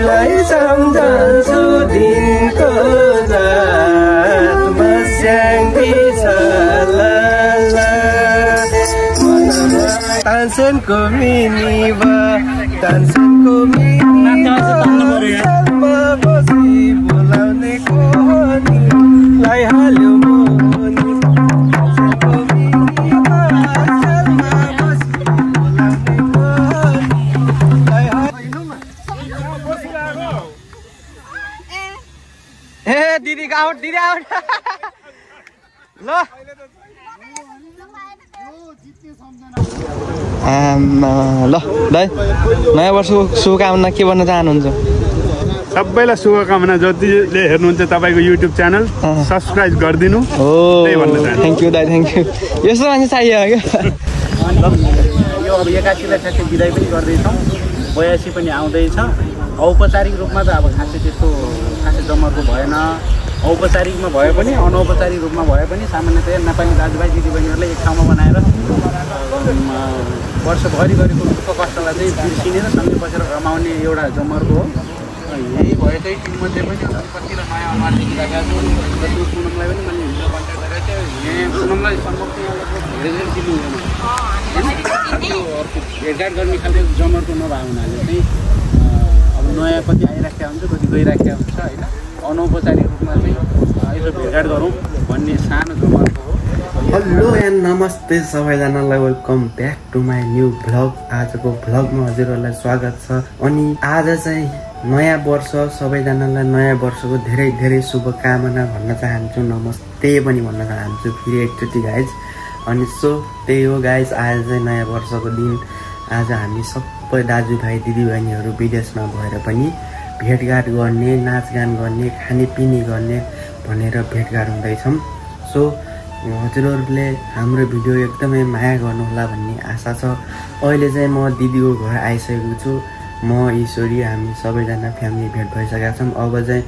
तिमीलाई सम्झन्छु दिनको रातमा स्याङ्गी छ तानसेनको मिनिवा तानसेनको मिनिवा बसी बोलाउने कोनीलाई हाल्यो मोनी तानसेनको मिनिवा बसी बोलाउने कोनीलाई हाल्यो ए दिदी आउट ल ल दाइ नयाँ वर्षको शुभकामना के भन्न चाहनुहुन्छ? सबैलाई शुभकामना जतिले हेर्नुहुन्छ तपाईँको युट्युब च्यानल सब्सक्राइब गरिदिनु हो। थ्याङ्क यू दाइ थ्याङ्क यू। यस्तो मान्छे चाहियो क्या। यो अब 81लाई ठ्याक्कै बिदाई पनि गर्दैछौँ, 82 पनि आउँदैछ। औपचारिक रूपमा त अब खासै जमर्को भएन। औपचारिकमा भए पनि अनौपचारिक रूपमा भए पनि सामान्यतया नेपाली दाजुभाइ दिदीबहिनीहरूलाई एक ठाउँमा बनाएर वर्षभरि गरेको दुःख कष्टलाई चाहिँ बिर्सिने र सँगै बसेर रमाउने एउटा जमर्को हो। यही भयो चाहिँ टिममध्ये पनि कति र नयाँ अनुहार देखिरहेका छु। जस्तो पुनमलाई पनि मैले हिजो कन्ट्याक्ट गरेको थिएँ। यहाँ पुनमलाई सम्भव धेरै दिनु हुँदैन, अर्को भेटघाट गर्ने खालको जमर्को नभए हुनाले चाहिँ अब नयाँ कति आइराखेका हुन्छ कति गइराखेका हुन्छ होइन। अनौपचारिक रूपमा चाहिँ यसो भेटघाट गरौँ भन्ने सानो जमर्को हो। हेलो एन्ड नमस्ते सबैजनालाई, welcome back to my new vlog. आजको भ्लगमा हजुरहरूलाई स्वागत छ। अनि आज चाहिँ नयाँ वर्ष, सबैजनालाई नयाँ वर्षको धेरै धेरै शुभकामना भन्न चाहन्छु, नमस्ते पनि भन्न चाहन्छु फेरि एकचोटि गाइज। अनि सो त्यही हो गाइज, आज चाहिँ नयाँ वर्षको दिन। आज हामी सबै दाजुभाइ दिदीबहिनीहरू विदेशमा भएर पनि भेटघाट गर्ने, नाचगान गर्ने, खानेपिने गर्ने भनेर भेटघाट हुँदैछौँ। सो हजुरहरूले हाम्रो भिडियो एकदमै माया गर्नुहोला भन्ने आशा छ। अहिले चाहिँ म दिदीको घर आइसकेको छु। म ईश्वरी हामी सबैजना फ्यामिली भेट भइसकेका छौँ। अब चाहिँ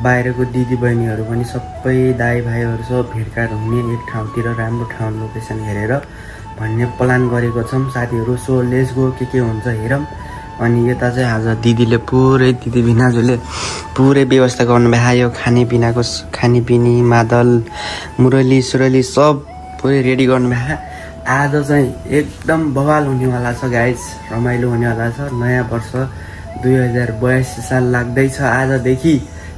बाहिरको दिदीबहिनीहरू पनि सबै दाइ भाइहरू सब भेटघाट हुने एक ठाउँतिर राम्रो ठाउँ लोकेसन हेरेर भन्ने प्लान गरेको छौँ साथीहरू। सो लेट्स गो के हुन्छ हेरौँ। अनि यता चाहिँ आज दिदी भिनाजुले पुरै व्यवस्था गर्नुभएको। यो खानेपिनी मादल मुरली सुरली सब पुरै रेडी गर्नुभएको। आज चाहिँ एकदम बवाल हुनेवाला छ गाइज, रमाइलो हुनेवाला छ। नयाँ वर्ष 2082 साल लाग्दैछ, आजदेखि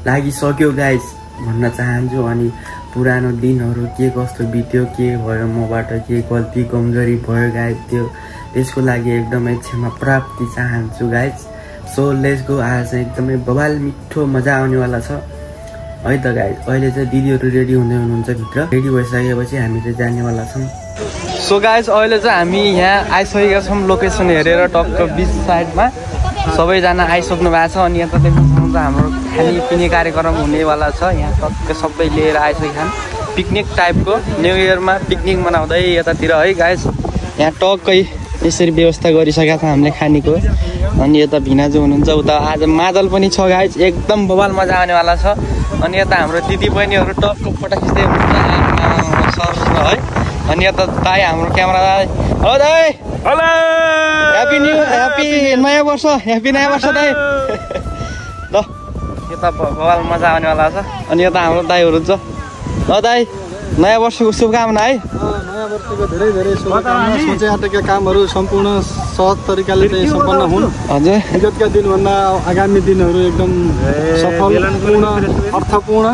लागिसक्यो गाइज भन्न चाहन्छु। अनि पुरानो दिनहरू के कस्तो बित्यो, के भयो, मबाट के गल्ती कमजोरी भयो गाइज, त्यसको लागि एकदमै क्षमा प्राप्ति चाहन्छु गाइज। So let's go. आज चाहिँ एकदमै बवाल मिठो मजा आउनेवाला छ है त गाइज। अहिले चाहिँ दिदीहरू रेडी हुनुहुन्छ भित्र, रेडी भइसकेपछि हामी चाहिँ जानेवाला छौँ। सो गाइज अहिले चाहिँ हामी यहाँ आइसकेका छौँ लोकेसन हेरेर टक्क बिच साइडमा सबैजना आइसक्नु भएको छ। अनि यता देख्नुहुन्छ हाम्रो खानेपिने कार्यक्रम हुनेवाला छ। यहाँ टक्क सबै लिएर आइसकेका छन्, पिकनिक टाइपको न्यु इयरमा पिकनिक मनाउँदै यतातिर है गाइज। यहाँ टक्कै यसरी व्यवस्था गरिसकेका छ हामीले खानेको। अनि यता भिनाजु हुनुहुन्छ, उता आज मादल पनि छ गाइज, एकदम बवाल मजा आउनेवाला छ। अनि यता हाम्रो दिदीबहिनीहरू टक्क फोटो खिच्दै हुनुहुन्छ है। अनि यता दाइ हाम्रो क्यामेरा दाइ, हेलो दाइ, हेलो, ह्याप्पी नयाँ वर्ष, ह्याप्पी नयाँ वर्ष दाइ। ल यता बवाल मजा आउनेवाला छ। अनि यता हाम्रो दाइहरू छ। ल दाइ नयाँ वर्षको शुभकामना है। नयाँ वर्षको धेरै धेरै शुभकामना। सोचे आँटेका कामहरू सम्पूर्ण सहज तरिकाले चाहिँ सम्पन्न हुन्। हजुर, विगतका दिनभन्दा आगामी दिनहरू एकदम सफल, पूर्ण, अर्थपूर्ण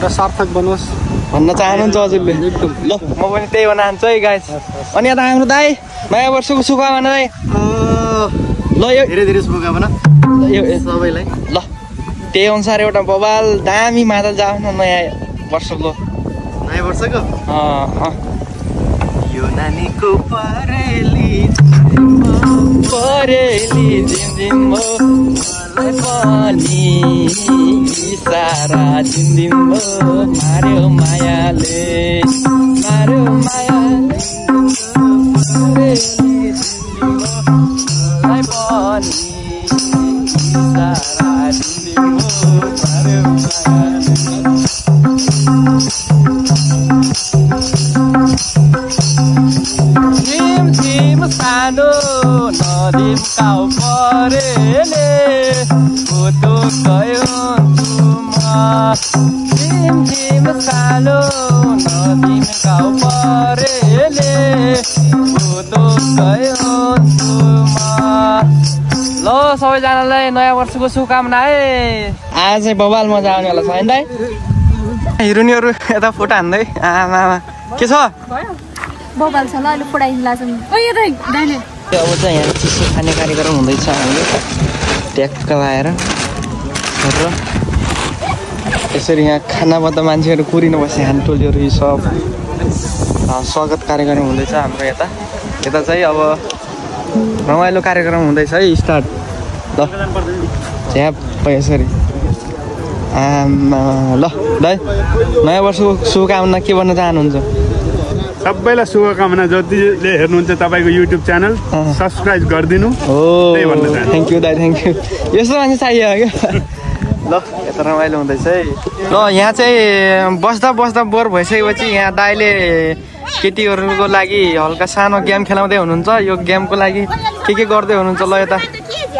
र सार्थक बनोस् भन्न चाहनुहुन्छ हजुरले? एकदम। ल म पनि त्यही भन्न चाहन्छु है गाइस। अनि यता हाम्रो दाइ नयाँ वर्षको शुभकामना है। ल यो धेरै धेरै शुभकामना सबैलाई। ल त्यही अनुसार एउटा बवाल दामी मादल जाओस् न नयाँ वर्षको। नयाँ वर्षको यो नानीको परेली झिमझिम पनि इसारा झिमझिम मार्यो मायाले सानो नदीम काउ परे परेले फोटो गयो झिम झिम कालो नदीम गाउँ परेले फोटो गयो ल सबैजनालाई नयाँ वर्षको शुभकामना है। आज चाहिँ बबाल मजा आउनेवाला छ होइन दाइ? हिरोनीहरू यता फोटो हान्दै आमा के छ बबाल छ ल अहिले फोटो हान्ला छन्। अब चाहिँ यहाँ चिसो खाने कार्यक्रम हुँदैछ हामीले ट्याक्क आएर र यसरी यहाँ खानाबाट मान्छेहरू कुरिनु बसे हानटोलीहरू यी सब स्वागत कार्यक्रम हुँदैछ हाम्रो यता चाहिँ अब रमाइलो कार्यक्रम हुँदैछ है स्टार्ट ल झ्याप यसरी आमा ल दाइ नयाँ वर्षको शुभकामना के भन्न चाहनुहुन्छ? सबैलाई शुभकामना जतिले हेर्नुहुन्छ तपाईँको युट्युब च्यानल सब्सक्राइब गरिदिनु हो। थ्याङ्क यू दाइ थ्याङ्क यू। यस्तो मान्छे चाहियो क्या ल यता रमाइलो हुँदैछ है। ल यहाँ चाहिँ बस्दा बोर भइसकेपछि यहाँ दाइले केटीहरूको लागि हल्का सानो गेम खेलाउँदै हुनुहुन्छ। यो गेमको लागि के गर्दै हुनुहुन्छ ल यता?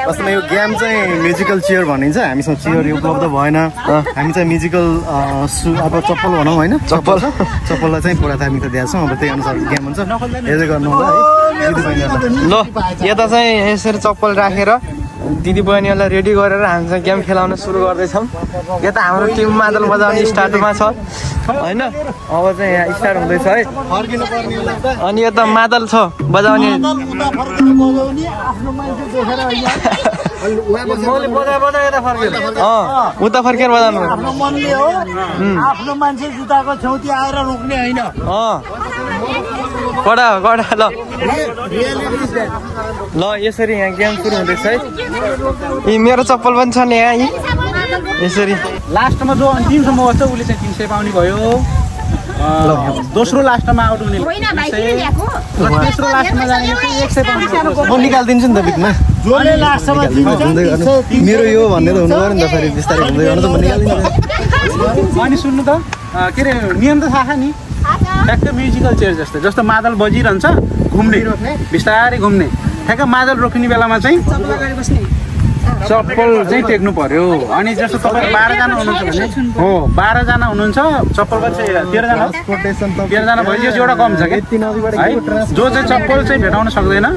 वास्तवमा यो गेम चाहिँ म्युजिकल चेयर भनिन्छ। हामीसँग चेयर उपलब्ध भएन, हामी चाहिँ म्युजिकल अब चप्पल भनौँ होइन, चप्पललाई चाहिँ प्राथमिकता दिएका छौँ। अब त्यही अनुसार गेम हुन्छ, हेर्दै गर्नु होला है। ल यता चाहिँ यसरी चप्पल राखेर दिदी बहिनीहरूलाई रेडी गरेर हामी चाहिँ गेम खेलाउन सुरु गर्दैछौँ। यता हाम्रो टिम मादल बजाउने स्टार्टमा छ होइन, अब चाहिँ यहाँ स्टार्ट हुँदैछ है। अनि यता मादल छ बजाउने, उता फर्केर बजाउनु आफ्नो मान्छे जुत्ताको छेउती आएर रोक्ने होइन। कडा ल यसरी यहाँ गेम सुरु हुँदैछ है। यी मेरो चप्पल पनि छ नि यहाँ यी यसरी। लास्टमा जो अन्तिमसम्म बस्छ उसले चाहिँ 300 पाउने भयो। दोस्रो लास्टमा आउट हुने तेस्रो लास्टमा जाने 100 पाउने। म निकालिदिन्छु नि त बिचमा, जसले लास्टमा मेरो यो भन्ने त हुनु पर्यो नि त। फेरि बिस्तारै हुँदै गर्नु त म निकालिदिन्छु। अनि सुन्नु त के अरे नियम त थाहा नि, ठ्याक्कै म्युजिकल चेयर जस्तो मादल बजिरहन्छ घुम्ने, बिस्तारै घुम्ने। ठ्याक्क मादल रोकिने बेलामा चाहिँ चप्पल चाहिँ टेक्नु पर्यो। अनि जस्तो तपाईँ 12 जना हुनुहुन्छ भने हो 12 जना हुनुहुन्छ, चप्पल चाहिँ 13 जना भइसकेपछि एउटा कम छ कि है। जो चाहिँ चप्पल चाहिँ भेटाउन सक्दैन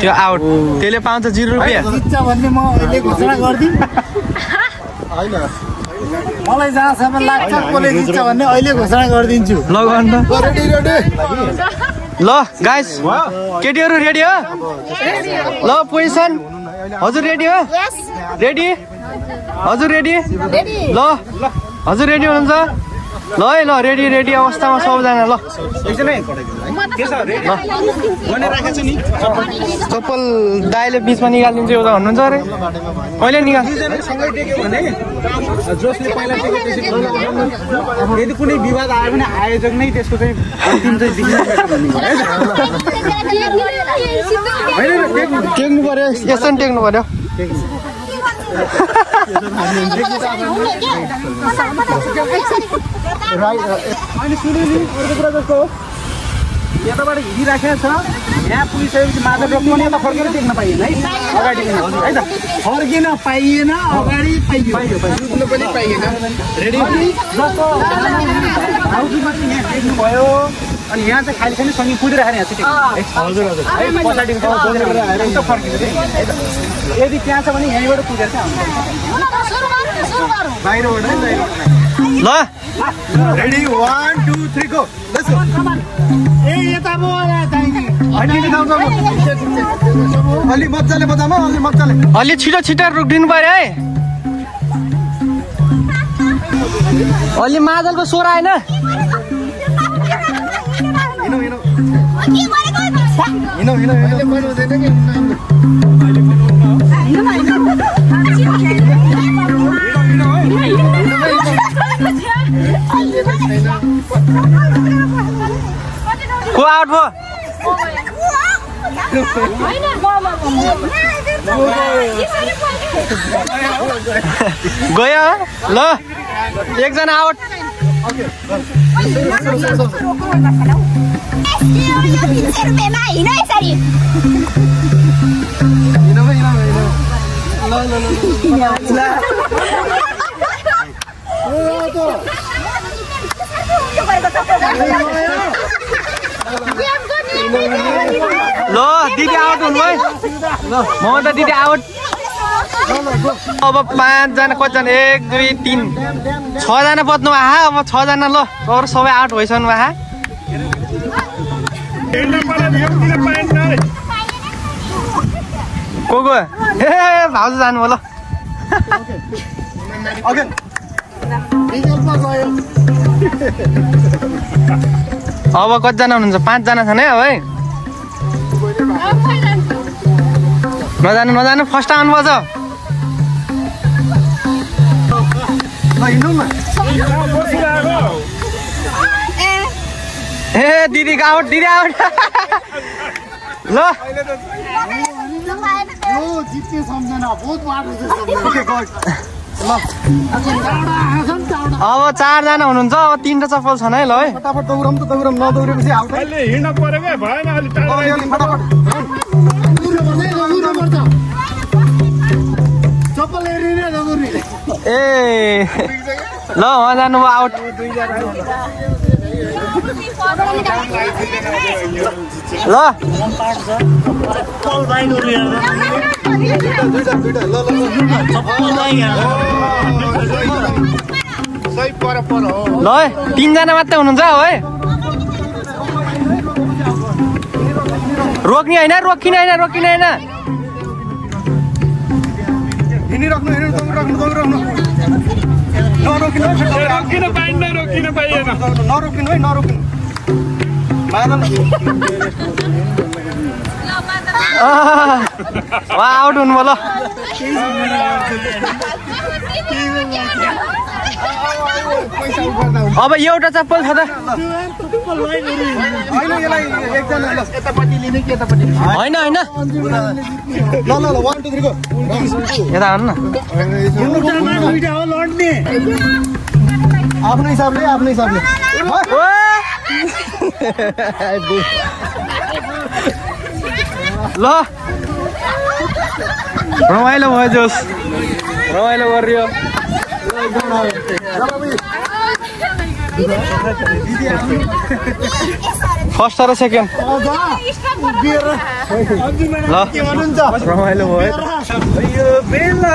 त्यो आउट, त्यसले पाउँछ 0 रुपियाँ भन्ने म अहिले घोषणा गरिदिउँ होइन। मलाई जहाँसम्म लाग्छ कसले जित्छ भन्ने अहिले घोषणा गरिदिन्छु। ल गर्नु ल गाइस, केटीहरू रेडी हो? ल पोजिसन हजुर रेडी हो? रेडी हजुर रेडी? ल हजुर रेडी हुनुहुन्छ? ल है ल रेडी अवस्थामा सबैजना। ल चप्पल दाइले बिचमा निकालिदिन्छु एउटा भन्नुहुन्छ अरे कहिले निकाल? जसले पहिला यदि कुनै विवाद आयो भने आयोजक नै त्यसको चाहिँ अन्तिम चाहिँ टेक्नु पर्यो, यसो नि टेक्नु पर्यो। अनि सुन्नु नि अर्को कुरा जस्तो यताबाट हिँडिराखेको छ, यहाँ पुगिसकेपछि मादल रोक्नु नि यता फर्केर टेक्न पाइएन है, अगाडि है त फर्किन पाइएन, अगाडि पाइयो पनि पाइएन। रेडी जस्तो हाउसमा चाहिँ यहाँ टेक्नु भयो। अनि यहाँ चाहिँ खाली खाली सँगै कुदिराखेर यहाँ चाहिँ हजुर हजुर है पछाडि फर्किन्छ है त। यदि त्यहाँ छ भने यहीँबाट कुदेर चाहिँ बाहिरबाट ल रेडी 1 2 3 गो लेट्स गो। ए यता म चाहिने अलि मजाले बजामा, अलि मजाले, अलि छिटो रुकिदिनु पर्यो है। अलि मादलको स्वर आएन। को आउट भयो? गयो ल एकजना आउट। ल दिदी आउट हुनु है ममता दिदी आउट अब 5 जना कतिजना 1 2 3 6 जना बच्नु आहा अब 6 जना ल अरु सबै आउट भइसक्नु आहा को ए भाउजू जानु होला ओके विकल्प गयो अब कतिजना हुनुहुन्छ 5 जना छन् है अब है नजानु फर्स्ट आउनुपर्छ ए दिदी आउट ल यो जित्ने सम्झना बहुत बाटो अब 4 जना हुनुहुन्छ अब 3 चप्पल छन् है ल है फटाफट दौडम त दौडम नदौडेपछि आउट अहिले हिँड्न पर्यो के भएन अलि फटाफट चप्पल हेरिने दौड्ने ए ल उहाँ जानुभयो आउट ल ल 3 जना मात्रै हुनुहुन्छ है रोक्ने होइन रोकिने होइन रोकिन पाइएन नरोकिनु है नरोकिनु आउट हुनुभयो ल अब एउटा चप्पल छ त होइन ल 1 2 3 गो यता आउनु न आफ्नो हिसाबले ल रमाइलो भयो जोस रमाइलो गरियो फर्स्ट र सेकेन्ड ल रमाइलो भयो बेला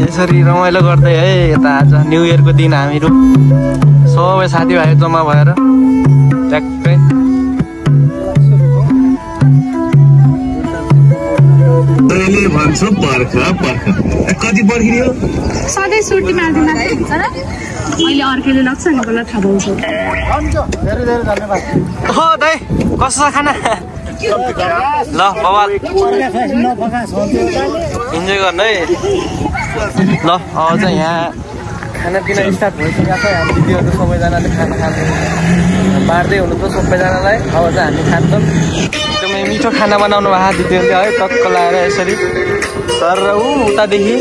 यसरी रमाइलो गर्दै है यता आज न्यू इयरको दिन हामीहरू सबै साथीभाइ जम्मा भएर ट्याक्कै भन्छ पर्ख कति पर्खिने हो सधैँ सुर्ती मार्दिन हुन्छ र अहिले अर्कैले लाग्छ नि मलाई थाहा पाउँछ हो दाइ कस्तो छ खाना ल बवाल इन्जोय गर्नु है। ल अब चाहिँ यहाँ खानापिना स्टार्ट भइसकेको छ। हामी दिदीहरू सबैजनाले खाना खानु बाँड्दै हुनु त सबैजनालाई। अब चाहिँ हामी खान्छौँ। एकदमै मिठो खाना बनाउनु भएको दिदीहरूले है, टक्क लगाएर यसरी सर उतादेखि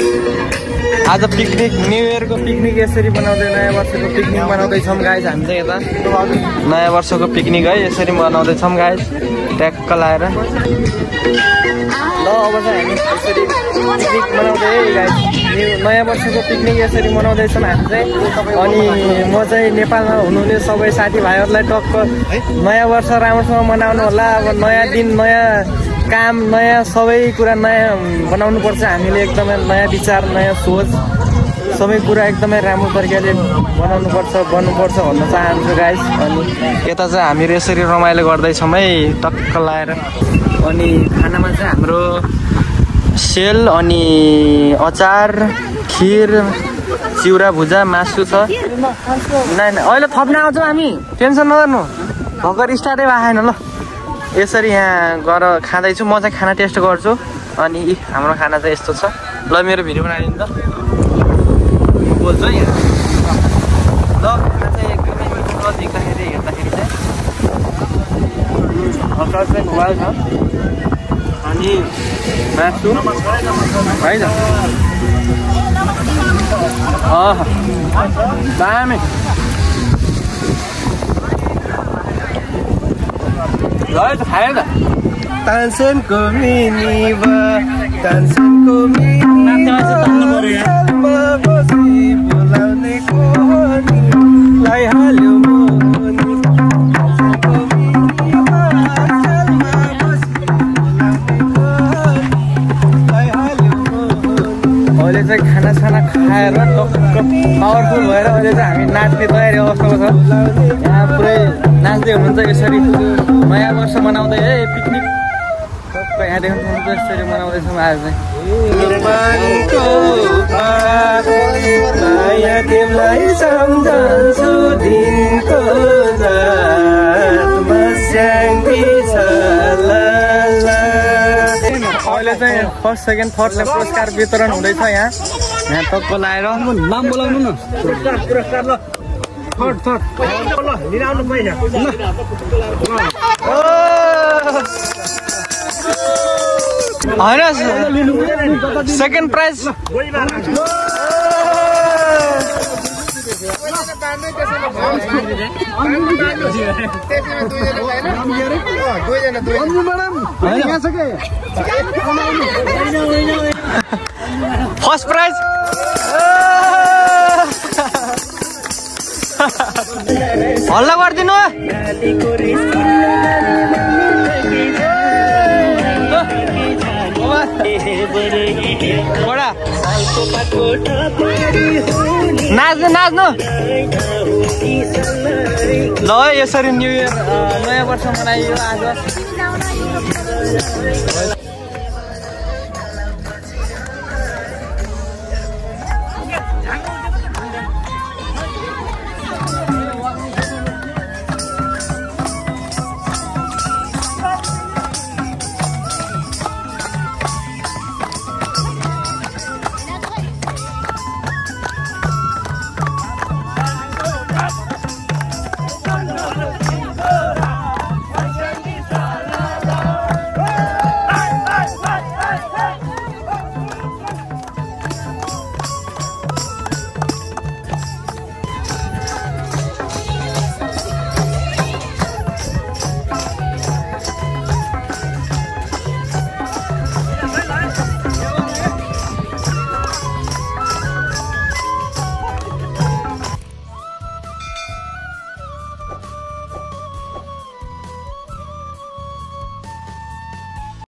आज पिकनिक न्यु इयरको पिकनिक यसरी बनाउँदै नयाँ वर्षको पिकनिक मनाउँदैछौँ गाइज। हामी चाहिँ यता नयाँ वर्षको पिकनिक है यसरी मनाउँदैछौँ गाइज, ट्याक्क लगाएर। ल अब चाहिँ हामी यसरी पिकनिक मनाउँदै गाइज नयाँ वर्षको पिकनिक यसरी मनाउँदैछौँ हामी चाहिँ। अनि म चाहिँ नेपालमा हुनुहुने सबै साथीभाइहरूलाई टक्क नयाँ वर्ष राम्रोसँग मनाउनु होला। अब नयाँ दिन नयाँ काम नयाँ सबै कुरा नयाँ बनाउनुपर्छ हामीले। एकदमै नयाँ विचार नयाँ सोच सबै कुरा एकदमै राम्रो तरिकाले बनाउनुपर्छ बन्नुपर्छ भन्न चाहन्छु गाइस। अनि यता चाहिँ हामीहरू यसरी रमाइलो गर्दैछौँ है टक्क लगाएर। अनि खानामा चाहिँ हाम्रो सेल अनि अचार खिर चिउरा भुजा मासु छ। अहिले थप्न आउँछौँ हामी, टेन्सन नगर्नु, भर्खर स्टार्टै भएन। ल यसरी यहाँ गएर खाँदैछु म चाहिँ, खाना टेस्ट गर्छु। अनि हाम्रो खाना चाहिँ यस्तो छ। ल मेरो भिडियो बनाइदिनु त, बोल्छु है यहाँ। ल खाना चाहिँ एकदमै मिठो देख्दाखेरि हेर्दाखेरि चाहिँ अचार चाहिँ खुवाल छ अनि मासु है त। दामी खायो त। तानसेनको मिनीमा तानसेनको मिनीमा बसी बोलाउने कोनी लाइहाल्यो मोनी। अहिले चाहिँ खाना खाएर टक्क पावरफुल भएर अहिले चाहिँ हामी नाच्ने तयारी अवस्थामा छ। यहाँ पुरै नाच्दै हुनुहुन्छ यसरी नयाँ वर्ष मनाउँदै है पिकनिक टक्क यहाँ देख्नुहुन्छ यसरी मनाउँदैछौँ आज चाहिँ। अहिले चाहिँ फर्स्ट सेकेन्ड थर्डलाई पुरस्कार वितरण हुँदैछ यहाँ टक्क लगाएर। नाम बोलाउनु न पुरस्कार। ल थर्ड ल लिन आउनु पहिला। होइन सेकेन्ड प्राइज फर्स्ट प्राइज हल्ला गरिदिनु। नाच्नु नाच्नु ल यसरी न्यु इयर नयाँ वर्ष मनाइयो आज।